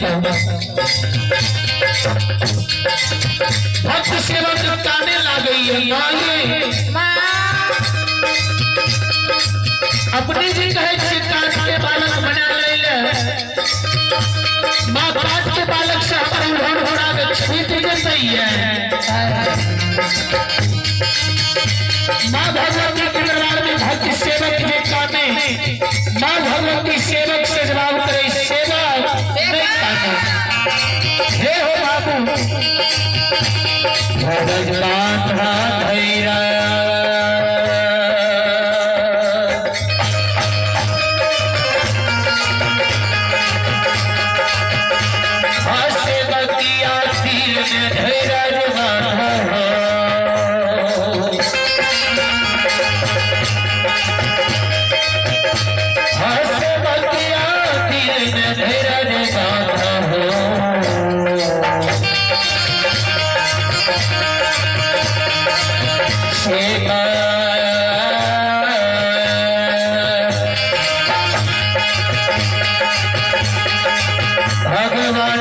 कहू। भक्त सेवक काने लागैया माये। अपने जे कहै छियै काट के बालक बना लै ले, माँ काट के बालक से हमर उड़न उड़ा के छूट जेतैया। माँ भगवती के दरबार में भक्त सेवक जे काने, माँ भगवती सेवक से जवाब करे सेवक नहीं काने। हे हो बाबू धरज बांधा धैरा सेवकिया दिल में धैरज बांधा हो। सेवकिया दिल में धैरज बांधा हो। सेवा भगवान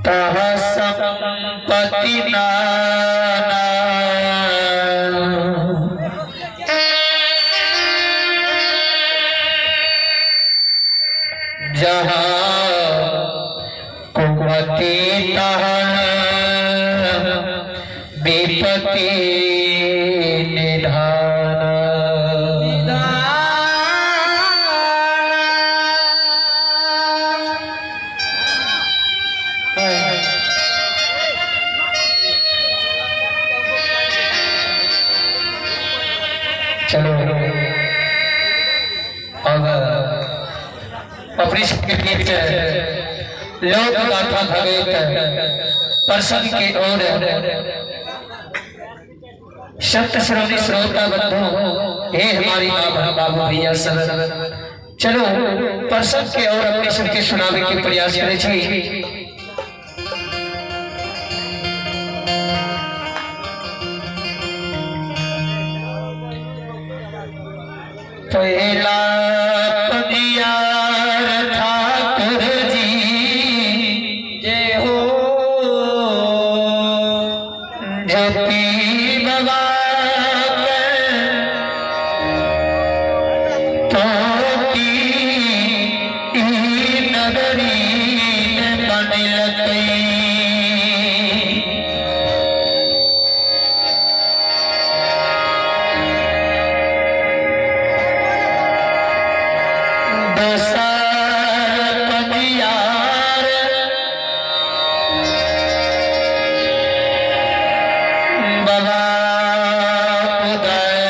तह संपत्ति नाना। जहाँ कुमति तहाँ विपत्ति निधान। चलो अब अपने सबके बीच लोक गाथा भगवत प्रसंग के ओर सप्त श्रोणी श्रोता बंधु, हे हमारी माँ बाबू भैया सब, चलो प्रसंग के और अपने सबके सुनावे के प्रयास करे छी। पहला पदियार ठाकुर जी जय हो, ज्योति बाबा पोती नगरी बनलकै। दोसर पदियार बाबा उदय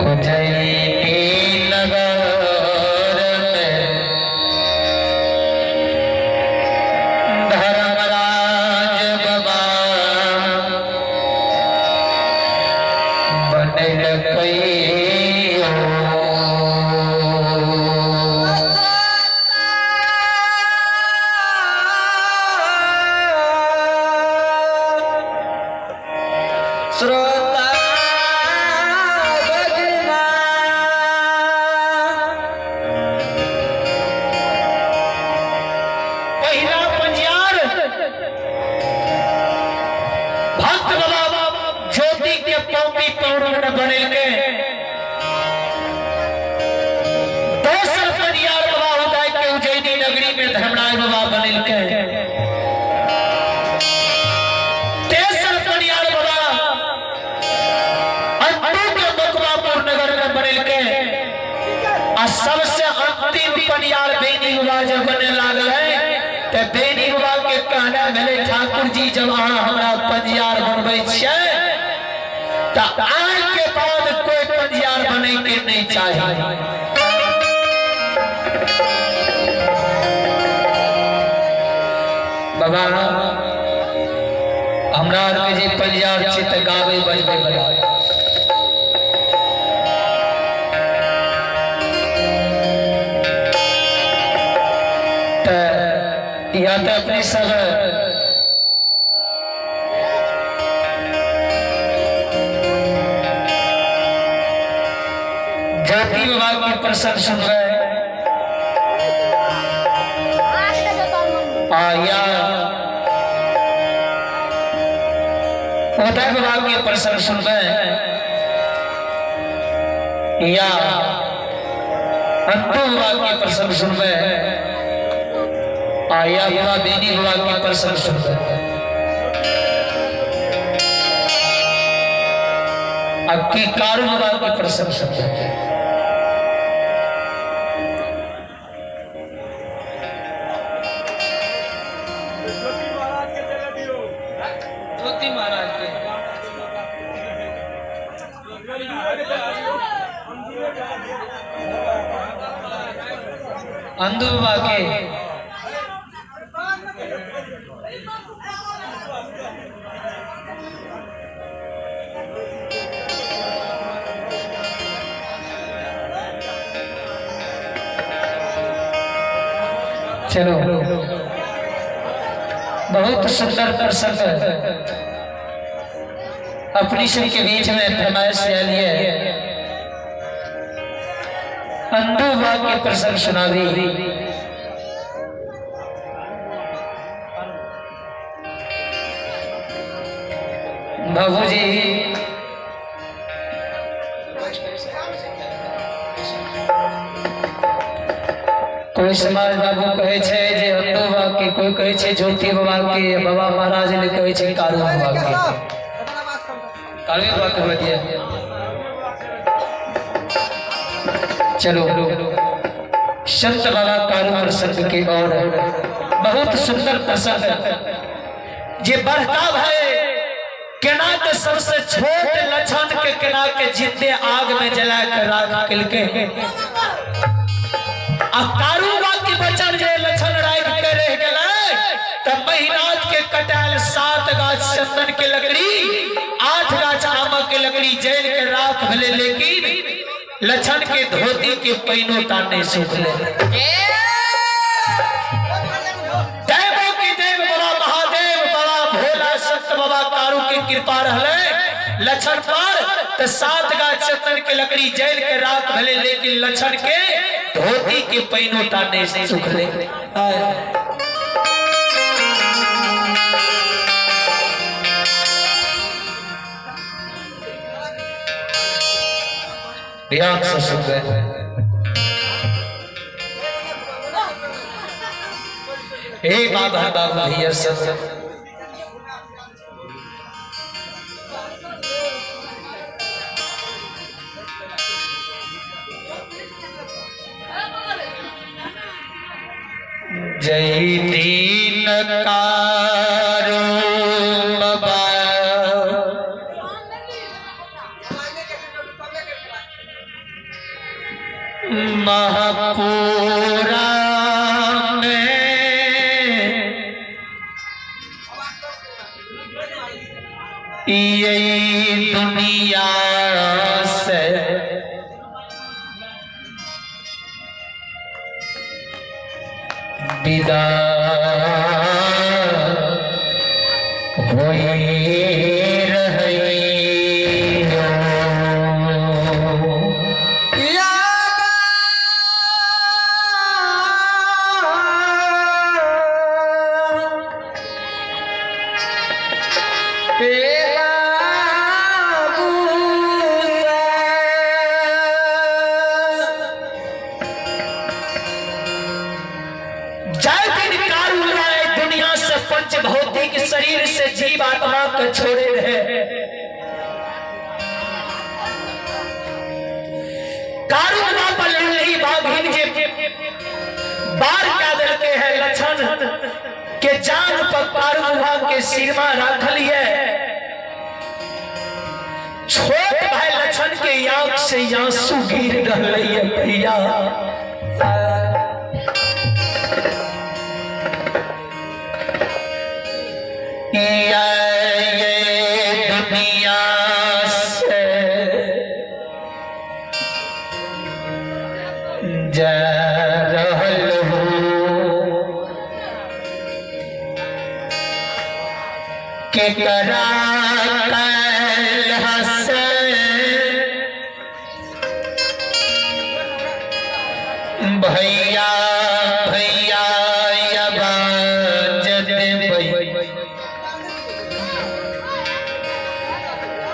उज्जैनी नगर में धर्मराज बाबा बनलकै। श्रोता बजना। पहिला पंजियार भक्त बाबा ज्योति के पौती पौड़ में बनेलके। दोसर पंजियार बाबा उदय के उज्जैनी नगरी में धर्मराज बाबा बनेलके। तेसर पंजियार बाबा अंतु के मकवापुर नगर में बनेलके। आ सबसे अंतिम पनियार बेनी बाबा जब बने लागल है ते बेनी बाबा के कहना भेलै, ठाकुर जी जब अहाँ हमरा पंजियार बनबै छियै त आइ के बाद कोई पंजियार बने के नहीं चाही। बाबा हमरा आर के जे पंजियार छै त गाबै बजबै बला। या तो अपने सब ज्योति बाबा के प्रसंग सुन रहे आ या उदय बाबा के प्रसंग सुन रहे या अंतु बाबा के प्रसंग सुन रहे आया बाबा बेनी बाबा के प्रसंग सुन रहे। अब की कारू बाबा के प्रसंग सुन रहे। ज्योति महाराज के अंधु बाबा के चलो बहुत सुंदर प्रसंग अपनी सब के बीच में फरमाइश आयल है। अंधू बा के प्रसंग सुनावी। बाबूजी कोई समाज बाबू कहे छै जे अंधू बा के, कोई कहे छै ज्योति बाबा के, बाबा महाराज ने कहे छै कारू बाबा के। कारू बाबा के बतिया। चलो संत बाबा कारू प्रसंग के और बहुत सुंदर प्रसंग जे बड़का भाई केना के सबसे छोट लक्षण के केना के जिंदे आग में जला के राख केलके आ कारू बा के बचन जे लक्षण राख के रह गेलै त महिनाथ के कटाल 7 गाछ चंदन के लकड़ी, 8 गाछ आम के लकड़ी जल के राख भेलै, लेकिन लक्षण के धोती के पैनो ता नहीं सूखले। देवों के देव बाबा महादेव बाबा भोला संत बाबा कारू के कृपा रहले लक्षण पर त 7 गाछ चंदन के लकड़ी जल के राख भेलै, लेकिन लक्षण के धोती के पैनो ता नहीं सूखले। ध्यान से सुन रहे। हे बाबा बाबू भैया सब जय दीन कारो बाबा महापुरा में यही दुनिया से विदा होई रही हो। जय दिन कारू राय दुनिया से पंच भौतिक शरीर से जीव आत्मा के छोड़े रहे। कारू बाबा लुल्ही बाघिन जे बार क्या देते हैं लक्षण के जान पर कारू बाबा के सिरमा राखल है। छोट भाई लक्षण के आंख से आंसू गिर रहे है भैया। ये दुनिया से जा रहल हो के करा कैल हसे भैया भैया आवाज देबै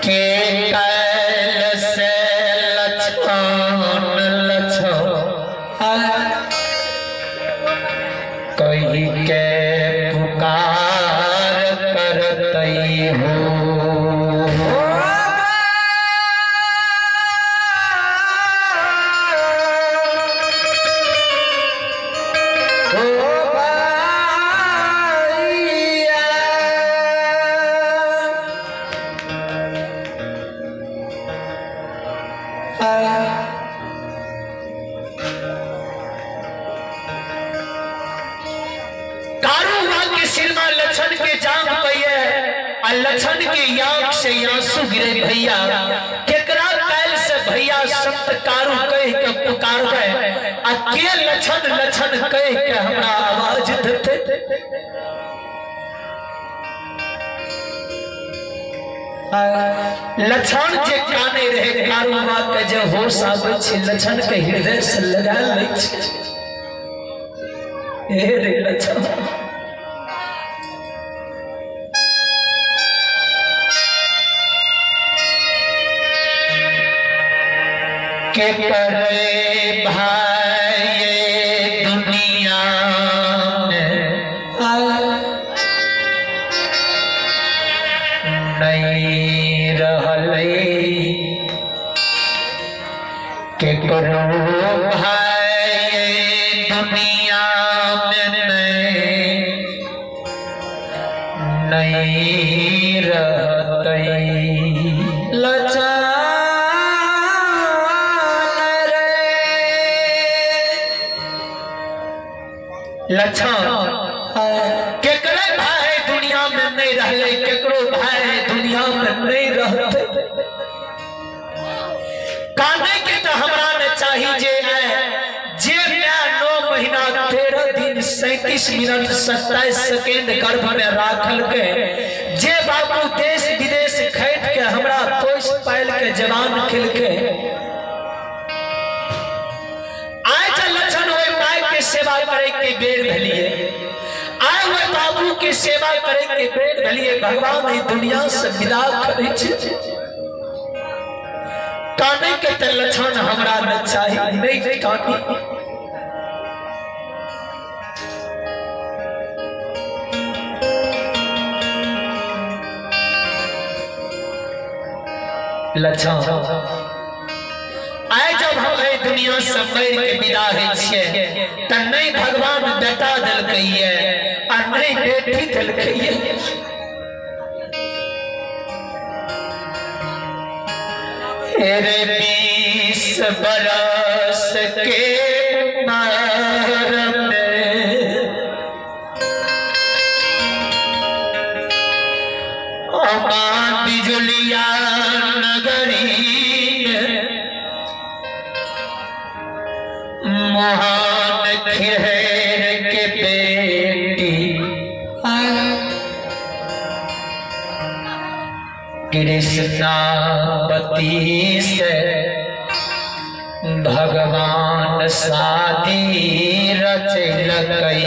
के कैल से लक्षण लक्षण कही के पुकार करतई हो। कारू के सिरमा लक्षण के जांग पइये आ लक्षण के आंख से आंसू गिरे भैया। केकरा कैल से भैया संत कारू कह के पुकारबे आ के लक्षण लक्षण कह के हमरा आवाज देते। लक्षण जे काने रहे कारूबा के जे होश आबै छै लक्षण के हृदय से लगा लै छै। हे रे लक्षण, के करे भाई दुनिया में नहीं रहलै, के करो भाई दुनिया में नहीं रहतै। लचा रे लक्षण, केकरे भाई दुनिया में नहीं रहले, केकरो भाई दुनिया में नहीं रहते। काने के तो हमरा ने चाही जे है जे मैं 9 महीना 13 दिन 37 मिनट 27 सेकेंड गर्भ में राखल के, जे बाबू देश विदेश खैट के हमरा पोस पाल के जवान खिल के आय जे लक्षण ओहि माय के सेवा करे के बेर भेलिए, आय ओहि बाबू के सेवा करे के बेर भेलिए, भगवान एहि दुनिया से विदा करे छै। काने के ते लक्षण हमरा न चाही, नहीं कानी। लक्षण आय जब हम एहि दुनिया से मरि के विदा होइ छियै त नहीं भगवान बेटा देलकैये आ नहीं बेटी देलकैये। रे 20 बरस के उम्र में अमा बिजुलिया नगरी में मोहन खिहर के बेटी कृष्णावती से भगवान शादी रचलकै।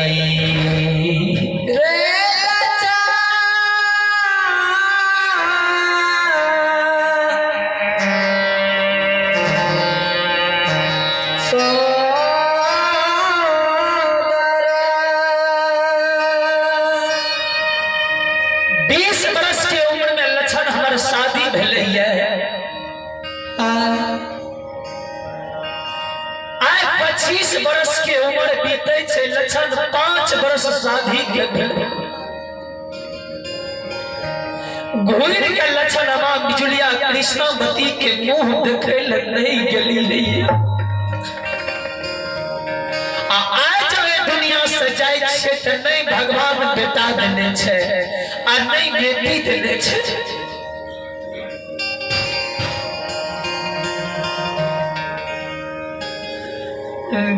रे लचा सोदरा 20 बरस के उम्र में लक्षण हमर शादी भेलैये। आइ 25 बरस के उम्र बीतै छै, लक्षण 5 बरस शादी के भेलै। घुरि के लक्षण अमा बिजुलिया कृष्णावती के मुंह देखै लए नहीं गेली रहियै। आ आइ जब एहि दुनिया से जाइ छै तऽ नहीं भगवान बेटा देने छै आ नहीं बेटी देने छै।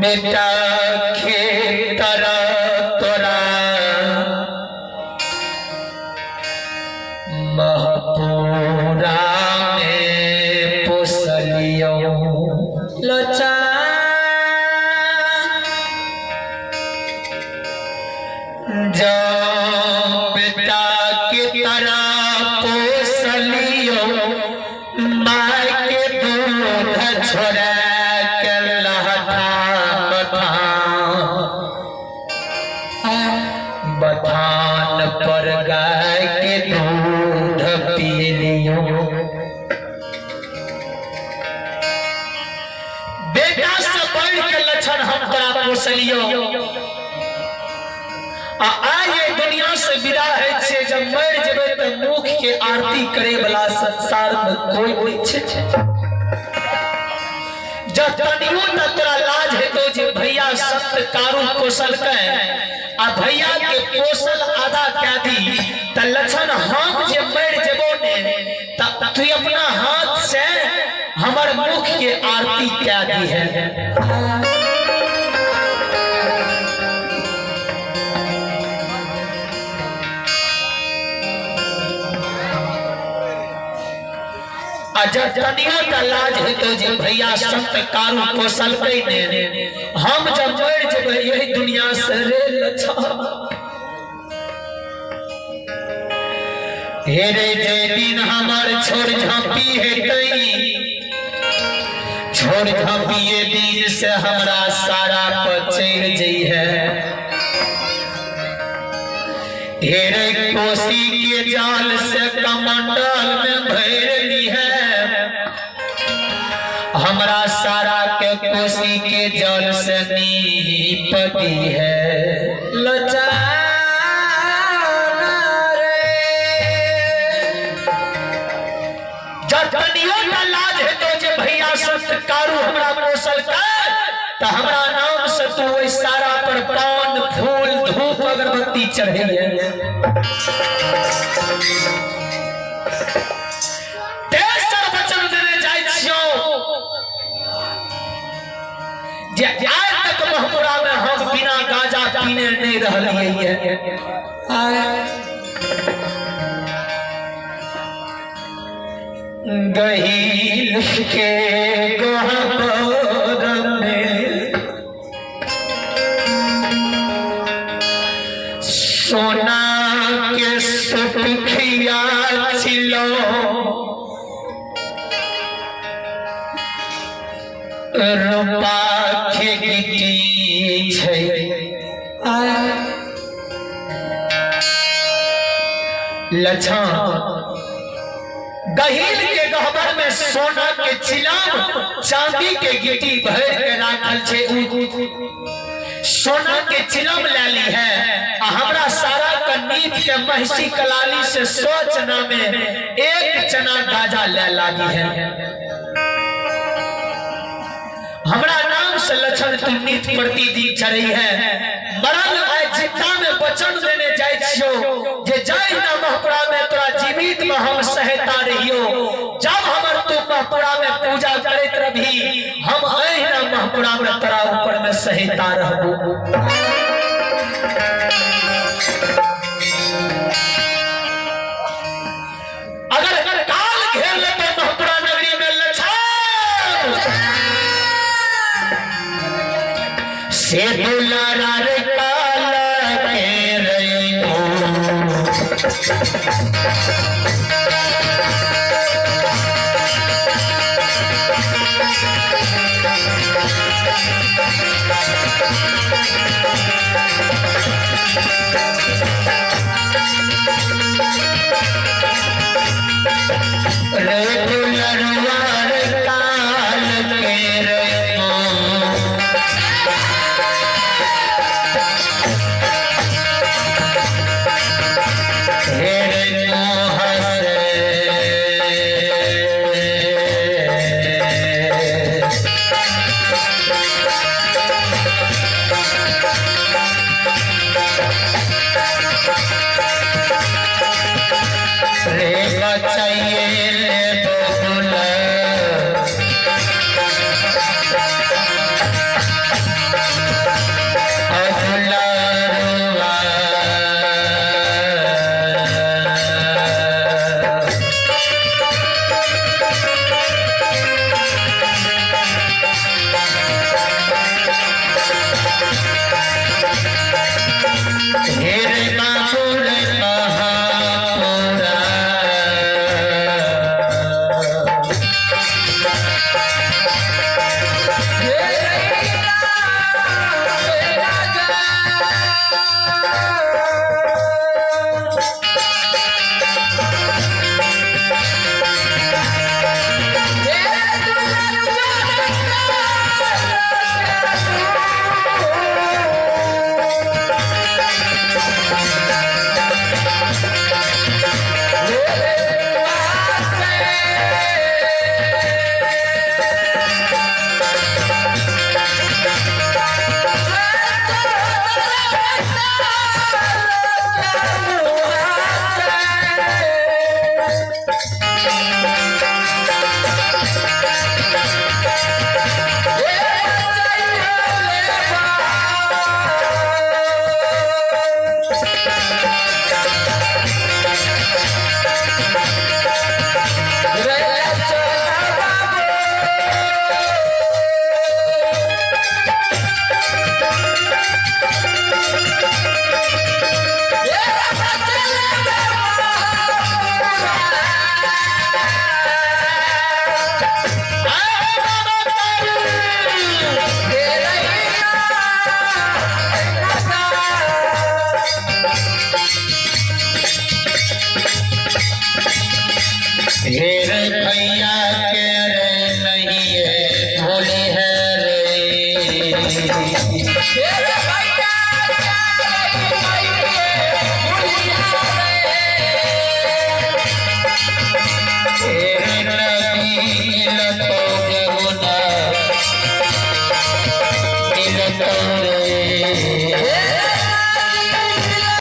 बेटा खेतर तोरा महपूरा में पोसलियौ। लचा जो बेटा के तरह पोसलियौ, माय के दूध छोड़ा के लहठा बथान पर गाय के दूध पी लियो। बेटा से बढ़ के लक्षण हम तोरा पोसलियो आ आइ ये दुनिया से विदा है छे, जब मर जेबै त मुख के आरती करे वाला संसार में कोई नहीं छे। जब तनियो त तोरा लाज हेतो जे भैया संत कारू पोसल के आ भैया के पोसल आधा कह दी त लक्षण हम जे मर जेबो ने त तू अपना हाथ से हमर मुख के आरती कह दी है। आ जब तनियो टा लाज हेतौ जे भैया संत कारू पोसलकै ने, हम जब मरि जेबै यही दुनिया से रे लच्छा, हे रे जे दिन हमर छोड़ झाँपी हेतै, छोड़ झाँपिए दिन से हमरा सारा पर चढ़ि जई है। ढेरे कोसी के जाल से कमंडल में भर ली है, हमरा सारा के कोसी के जल से नीप दी है। लचान रे। जतनियो टा लाज हेतौ जे भैया सत्कारू हमरा पोसल कर, त हमरा नाम से तू ओहि सारा पर पान फूल धूप अगरबत्ती चढ़े है। तेसर वचन देने जाइ छियौ जे आइ तक महपुरा में हम बिना गांजा पीने नहीं रहलियै है। गहील के गहबर में सोना के सुखिया छिलो, रूपा के गिटी छै। लछा गहील के गहबर में सोना के चिलम चांदी के गिटी भर के राखल छै, उ सोना के चिलम ले ली है आ हमरा सारा के नीप के महिषी कलाली से 100 चना में 1 चना गाजा ले लागी है। हमरा नाम से लक्षण तू नित प्रतिदिन चढ़ी है। मरल आइ जिंदा में वचन देने जाइ छियो जे जाहि ना महपुरा में तोरा जीवित में हम सहायता रहियो, जब हमर तू महपुरा में पूजा करैत रही हम अहिना महपुरा में तोरा ऊपर में सहायता रहबो। अगर काल घेर लेते महपुरा नगरी में लक्षण से दुलारा रे काल के रही।